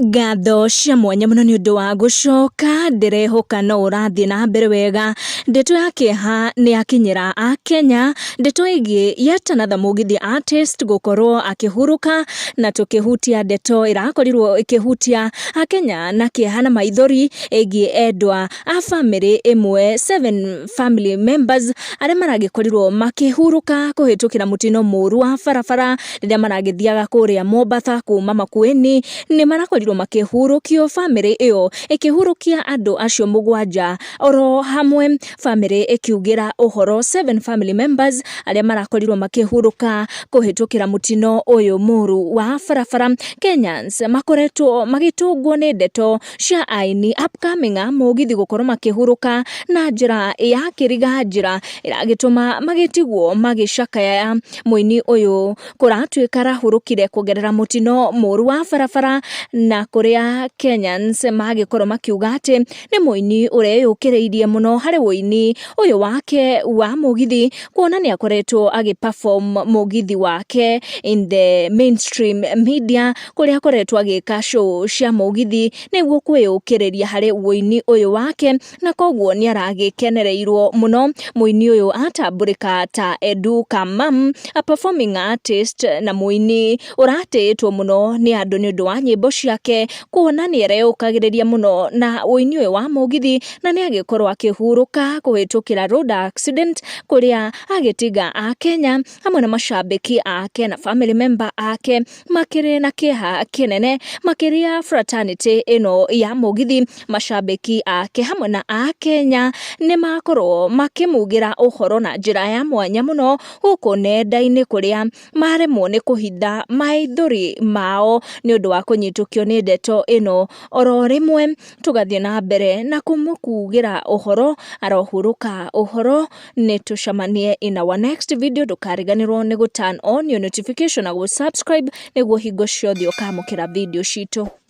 Ngatho cia mwanya mũno nĩ ũndũ wa gũcoka, ndĩrehoka no ũrathiĩ na mbere wega. Ndeto ya kĩeha nĩ yakinyĩra Akenya, ndeto ĩgiĩ yet another Mũgithi artist gũkorwo akĩhurũka, na tũkĩhutia ndeto ĩrakorirwo ĩkĩhutia Akenya na kĩeha na maithori ĩgiĩ endwa a bamĩrĩ ĩmwe, seven family members arĩa maragĩkorirwo makĩhurũka kũhĩtũkĩra mũtino mũru wa barabara rĩrĩa maragĩthiaga kũrĩa Mombatha kuma Makueni. Nĩ marakorirwo makĩhurũkio, bamĩrĩ ĩyo ĩkĩhurũkia andũ acio 7 oro hamwe, bamĩrĩ ĩkiugĩra ũhoro seven family members arĩa marakorirwo makĩhurũka kũhĩtũkĩra mũtino ũyũ mũru wa barabara. Kenyans makoretwo magĩtũngwo nĩ ndeto cia aini upcoming a mũgithi gũkorwo makĩhurũka na njĩra ya kĩriga, njĩra ĩragĩtũma magĩtigwo magĩcakaya. Mũini ũyũ kũratuĩka arahurũkire kũgerera mũtino mũru wa barabara, na kũrĩa Kenyans magĩkorwo makiuga atĩ nĩ mũini ũreyũkĩrĩirie mũno harĩ ũini ũyũ wake wa mũgithi, kuona nĩ akoretwo agĩ perform mũgithi wake in the mainstream media, kũrĩa akoretwo agĩka show cia mũgithi nĩguo kwĩyũkĩrĩria harĩ ũini ũyũ wake, na koguo nĩ aragĩkenereirwo mũno. Mũini ũyũ atambũrĩka ta Edu Kamam, a performing artist na mũini ũratĩĩtwo mũno nĩ andũ nĩ ũndũ wa nyĩmbo ciake, kuona nĩ areyũkagĩrĩria mũno na ũini ũyũ wa mũgithi, na nĩ agĩkorwo akĩhurũka kũhĩtũkĩra road accident, kũrĩa agĩtiga Akenya hamwe na macambĩki ake na family member ake makĩrĩ na kĩeha kĩnene, makĩria fraternity ĩno ya mũgithi. Macambĩki ake hamwe na Akenya nĩ makorwo makĩmugĩra ũhoro na njĩra ya mwanya mũno gũkũ nenda-inĩ, kũrĩa maremwo nĩ kũhitha maithori mao nĩ ũndũ wa kũnyitũkio nĩ ndeto ĩno. Oro rĩmwe tũgathiĩ na mbere na kũmũkugĩra ũhoro, arohurũka ũhoro. Nĩ tũcemanie in our next video. Ndũkariganĩrwo nĩ gũ turn on your notification na gũ subscribe nĩguo hingo ciothe ũkamũkĩra video citũ.